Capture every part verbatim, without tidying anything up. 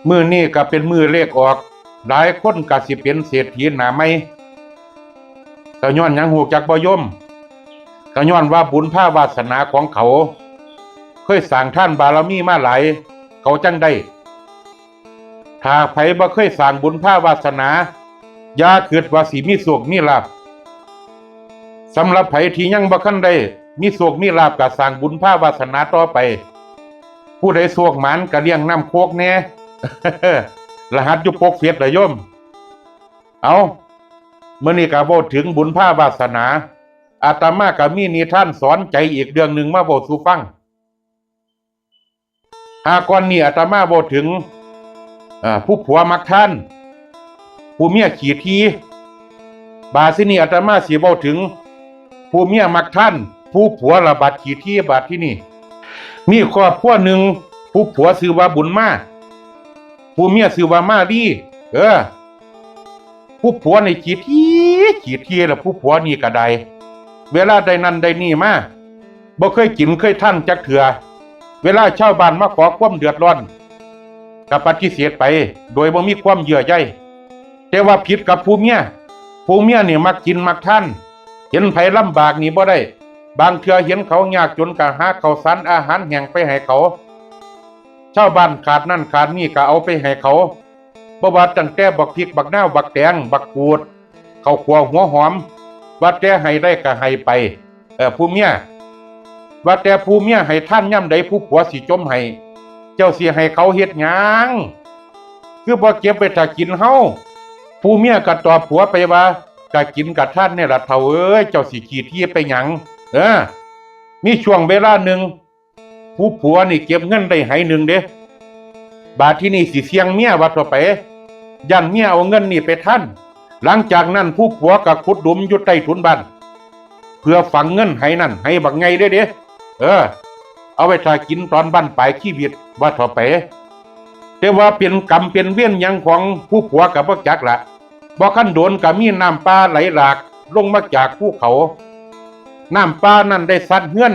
มื้อนี้ก็เป็นมื้อเลขออก หลายคนก็สิเป็นเศรษฐีหน้าใหม่ ก็ย้อนหยังฮู้จักบ่โยม ก็ย้อนว่าบุญพาวาสนาของเขา เคยสร้างทานบารมีมาหลาย เขาจั่งได้ ถ้าไผบ่เคยสร้างบุญพาวาสนา อย่าคิดว่าสิมีโชคมีลาภ สำหรับไผที่ยังบ่ทันได้มีโชคมีลาภ ก็สร้างบุญพาวาสนาต่อไป ผู้ใดโชคหมานก็เลี้ยงน้ำโคกแหน่ รหัสอยู่ปกเฟซล่ะโยม เอา มื้อนี้ก็เว้าถึงบุญพาวาสนา อาตมาก็มีนิทานสอนใจอีกเรื่องหนึ่งมาเว้าสู่ฟัง หาก่อนนี้อาตมาเว้าถึง อ่า ผู้ผัวมักทาน ผู้เมียขี้ถี่ บาดทีนี้อาตมาสิเว้าถึง ผู้เมียมักทาน ผู้ผัวละบัดขี้ถี่ บาดทีนี้ มีครอบครัวหนึ่ง ผู้ผัวชื่อว่าบุญมา ผู้เมียชื่อว่ามาลี เออ ผู้ผัวนี่ขี้ถี่ ขี้ถี่ละ ผู้ผัวนี่ก็ได้ เวลาได้นั่นได้นี่มา บ่เคยกินเคยทานจักเทื่อ เวลาชาวบ้านมาขอความเดือดร้อน ก็ปฏิเสธไป โดยบ่มีความเยื่อใย แต่ว่าผิดกับผู้เมีย ผู้เมียนี่มักกินมักทาน เห็นไผลำบากนี่บ่ได้ บางเทื่อเห็นเขายากจนก็หาข้าวสารอาหารแห้งไปให้เขา ชาวบ้านขาดนั่นขาดนี่ก็เอาไปให้เขา บ่ว่าตั้งแต่บักพริกบักนาวบักแตงบักกูด ข้าวคั่วหัวหอม ว่าแต่ให้ได้ก็ให้ไป เออ ผู้เมีย ว่าแต่ผู้เมียให้ทานยามใดผู้ผัวสิจ่มให้ เจ้าสิให้เขาเฮ็ดหยัง คือบ่เก็บไว้ถ้ากินเฮา ผู้เมียก็ตอบผัวไปว่า ก็กินก็ทานนี่ล่ะเฒ่าเอ้ย เจ้าสิขี้ถี่ไปหยัง เออ มีช่วงเวลาหนึ่ง ผู้ผัวนี่เก็บเงินได้ไหหนึ่งเด้ บาดทีนี้สิเสี่ยงเมียว่าต่อไป ย้านเมียเอาเงินนี่ไปทาน หลังจากนั้นผู้ผัวก็ขุดหลุมอยู่ใต้ถุนบ้าน เพื่อฝังเงินไหนั่น ไหบักใหญ่เลยเด้ เออ เอาไว้ถ้ากินตอนบั้นปลายชีวิตว่าต่อไป แต่ว่าเป็นกรรมเป็นเวรหยังของผู้ผัวก็บ่จักละ บ่คันโดนก็มีน้ำป่าไหลหลากลงมาจากภูเขา น้ำป่านั้นได้ซัดเฮือน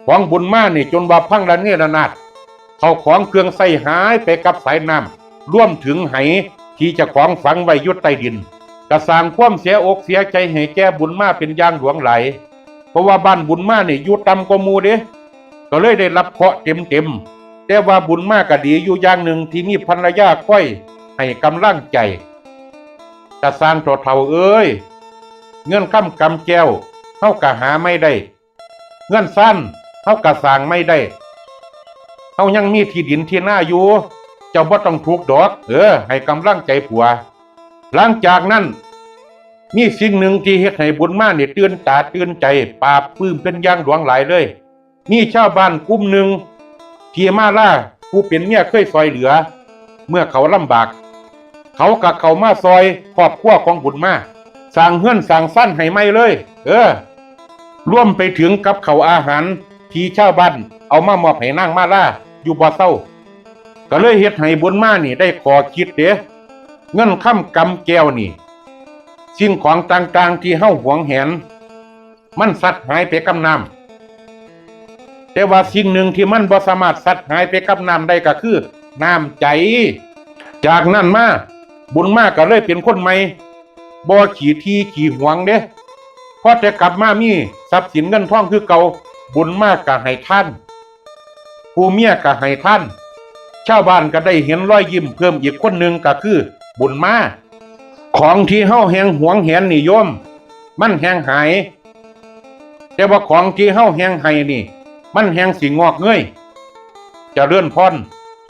ของบุญมานี่จนว่าพังระเนระนาด เข้าของเครื่องใช้หายไปกับสายน้ำ รวมถึงไหที่เจ้าของฝังไว้อยู่ใต้ดิน ก็สร้างความเสียอกเสียใจให้แก่บุญมาเป็นอย่างหลวงหลาย เพราะว่าบ้านบุญมานี่อยู่ต่ำกว่าหมู่เด้ ก็เลยได้รับเคราะห์เต็มๆ แต่ว่าบุญมาก็ดีอยู่อย่างหนึ่งที่มีภรรยาคอยให้กำลังใจ ตาสร้างเฒ่าๆ เอ้ย เงินคำกำแก้ว เฮาก็หาไม่ได้ เฮือนซาน เฮาก็สร้างไม่ได้ เฮายังมีที่ดินที่นาอยู่ เจ้าบ่ต้องทุกข์ดอก เออ ให้กำลังใจผัว หลังจากนั้น มีสิ่งหนึ่งที่เฮ็ดให้บุญมานี่ตื่นตาตื่นใจ ปลาบปลื้มเป็นอย่างหลวงหลายเลย มีชาวบ้านกลุ่มหนึ่งที่มาลาผู้เป็นเมียเคยซอยเหลือ เมื่อเขาลำบาก เขาก็เข้ามาซอยครอบครัวของบุญมา สร้างเฮือนสร้างซานให้ใหม่เลย เออ รวมไปถึงกับข้าวอาหารที่ชาวบ้านเอามามอบให้นางมาลาอยู่บ่เซา ก็เลยเฮ็ดให้บุญมานี่ได้ข้อคิดเด้ เงินคำกำแก้วนี่ สิ่งของต่างๆที่เฮาหวงแหน มันซัดหายไปกับน้ำ แต่ว่าสิ่งหนึ่งที่มันบ่สามารถซัดหายไปกับน้ำได้ก็คือน้ำใจ จากนั้นมา บุญมาก็เลยเป็นคนใหม่ บ่ขี้ถี่ขี้หวงเด้ พอแต่กลับมามีทรัพย์สินเงินทองคือเก่า บุญมาก็ให้ทาน ผู้เมียก็ให้ทาน ชาวบ้านก็ได้เห็นรอยยิ้มเพิ่มอีกคนหนึ่งก็คือบุญมา ของที่เฮาแฮงหวงแหนนี่โยม มันแฮงหาย แต่ว่าของที่เฮาแฮงให้นี่ มันแฮงสิงอกเงย เจริญพร